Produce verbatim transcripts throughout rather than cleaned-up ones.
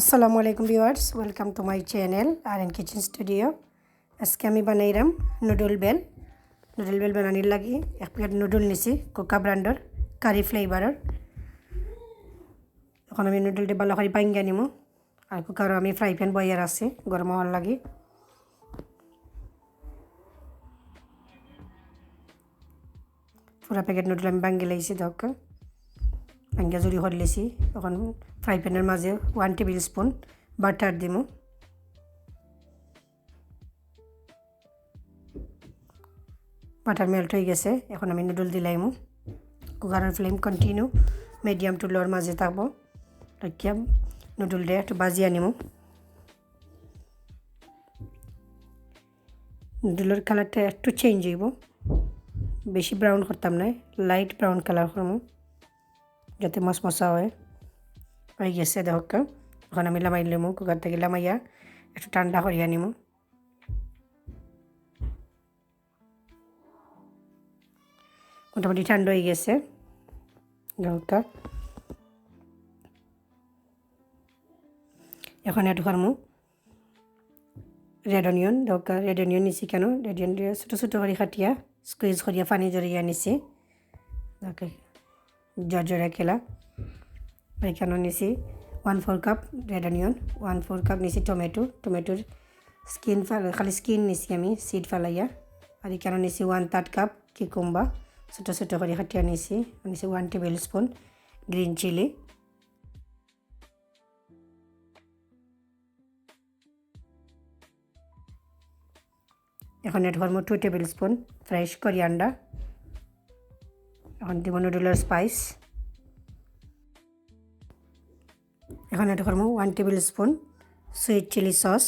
আসসালামু আলাইকুম viewers, welcome to my channel R N kitchen studio. আজকে আমি বানাইরাম নুডল বেল। নুডল বেল বানানির লাগি এক প্যাকেট নুডল নিছি, কুকা ব্র্যান্ডর, কারি ফ্লেভারর। এখন আমি নুডলটি ভালা করি ভাঙ্গিয়া নিমু। আর কুকারো আমি ফ্রাই প্যান বইয়া রাখছি গরম অওয়ার লাগি। পুরা প্যাকেট নুডল আমি ভাঙ্গি লাইছি, দেখউক্কা, ভাঙ্গিয়া জুড়ি করি লাইছি। এখন ফ্রাই প্যানর মাঝে ওয়ান টেবিল স্পুন বাটার দিমু। বাটার মেল্ট অই গেছে, এখন আমি নুডল দিলাইমু। কুকারর ফ্লেম কন্টিনিউ মিডিয়াম টু লোর মাঝে থাকবো। রাখিয়া নুডলটা একটু ভাজিয়া নিমু। নুডলর কালারটা একটু চেঞ্জ অইবো, বেশি ব্রাউন করতাম না, লাইট ব্রাউন কালার করমু, যাতে মসমসা অয়। অই গেছে দেখউক্কা, এখন আমি লামাই লিমু, কুকার থাকি লামাইয়া একটু ঠান্ডা করিয়া নিমু। মোটামুটি ঠান্ডা অই গেছে দেখউক্কা। এখন অ্যাড করমু রেড অনিয়ন। দেখউক্কা, রেড অনিয়ন নিছি কেন, রেড অনিয়ন ছোটো ছোটো করি কাটিয়া স্কুইজ করিয়া পানি ঝরাইয়া নিছি। ওকে, ঝরঝরা কেলা। আর এখানো নিছি one four cup red onion, one four cup নিছি টমেটো, টমেটোর স্কিন ফাল-, খালি স্কিন নিছি আমি, সিড ফালাইয়া। আর এখানো নিছি ওয়ান থার্ড কাপ কিকুম্বা, ছোটো ছোটো করি কাটিয়া নিছি। নিছি one tablespoon green chilli. এখন অ্যাড করমু two tablespoon fresh coriander. এখন দিমু নুডলর স্পাইস। এখন অ্যাড করমু one tablespoon sweet chilli sauce.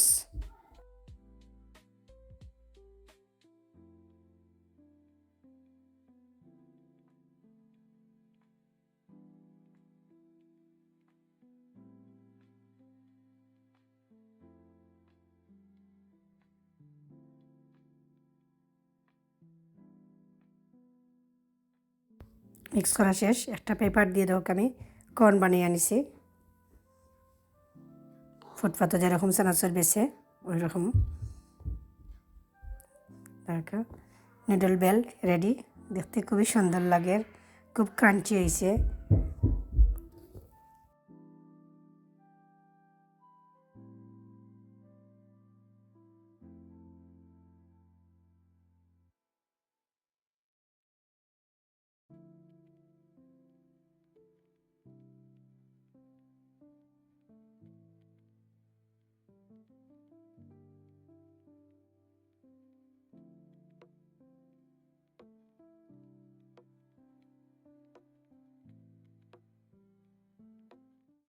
Mix করা শেষ, একটা পেপার দিয়া দেখউক্কা আমি কর্ন বানাইয়া নিছি। ফুটপাতো যেরকম চানাচুর বেচে, ওইরকম। দেখউক্কা, নুডল বেল রেডি। দেখতে খুবই সুন্দর লাগের, খুব ক্রাঞ্চি অইছে।